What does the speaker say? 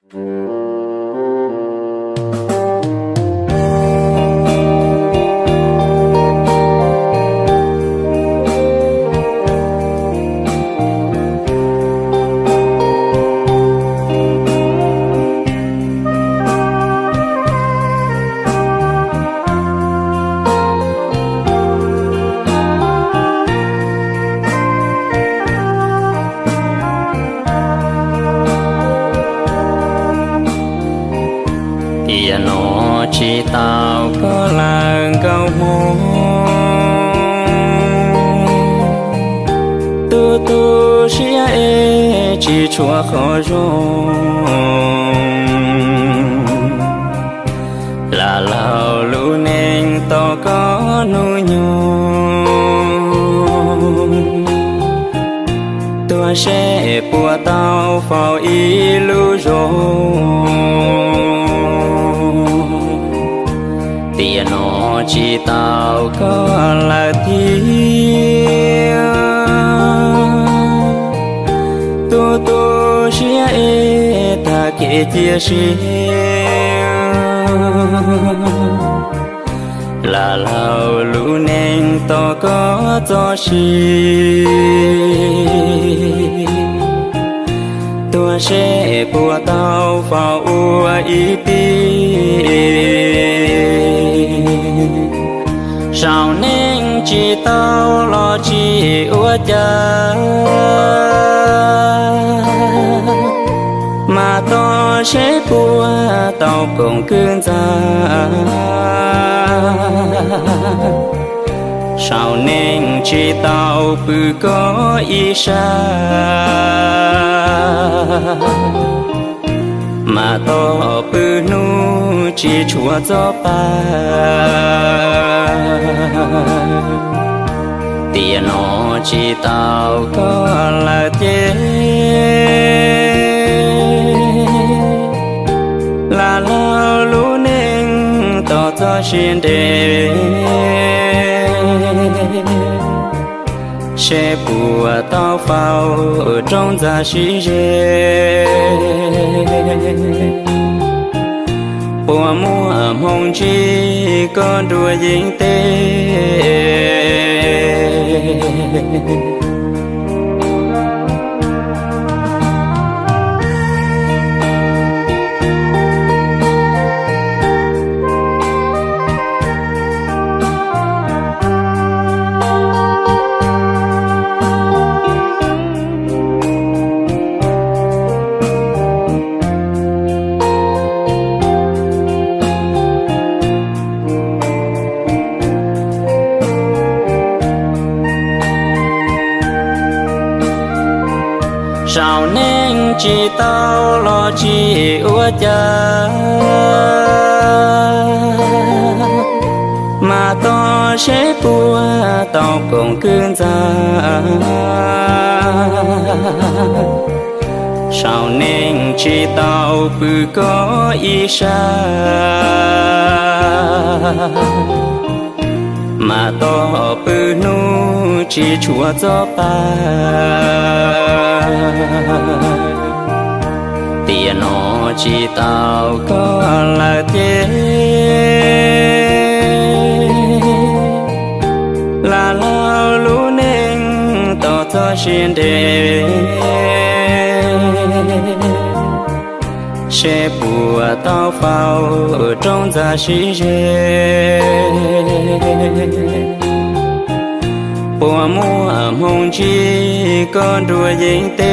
Tiam no tsis tau koj lawm nkauj Hmoob, tu tu siab es tsis tshuav qhov zoo. Lam laug lub neej tos koj hnub nyoog, tuag seb puas tau faus ib lub zoo. Tiam no tsis tau koj lawm thiab, tu tu siab es tag kev cia siab. Lam laug lub neej tos koj txoj sia, tuag seb puas tau faus ua ib tij. Saum neej tsis tau los tsis ua cas, mas tos seb puas tau koom kwv ntxa. Saum neej tsis tau pw koj ib sab, mas tos pw hnub tsis tshuav txoj pa. Tiam no tsis tau koj lawm ces, lam laug lub neej tos txoj sia nres, seb puas tau faus rau ntxa sib ze. Puas muaj hmoo ntsib koj nruab yeeb teb? Saum neej tsis tau los tsis ua cas, mas tos seb puas tau koom kwv ntxa. Saum neej tsis tau pw koj ib sab, mas tos pw hnub tsis tshuav txoj pa. Tiam no tsis tau koj lawm ces, lam laug lub neej tos txoj sia nres, seb puas tau faus rau ntxa sib ze. Puas muaj hmoo ntsib koj nruab yeeb teb?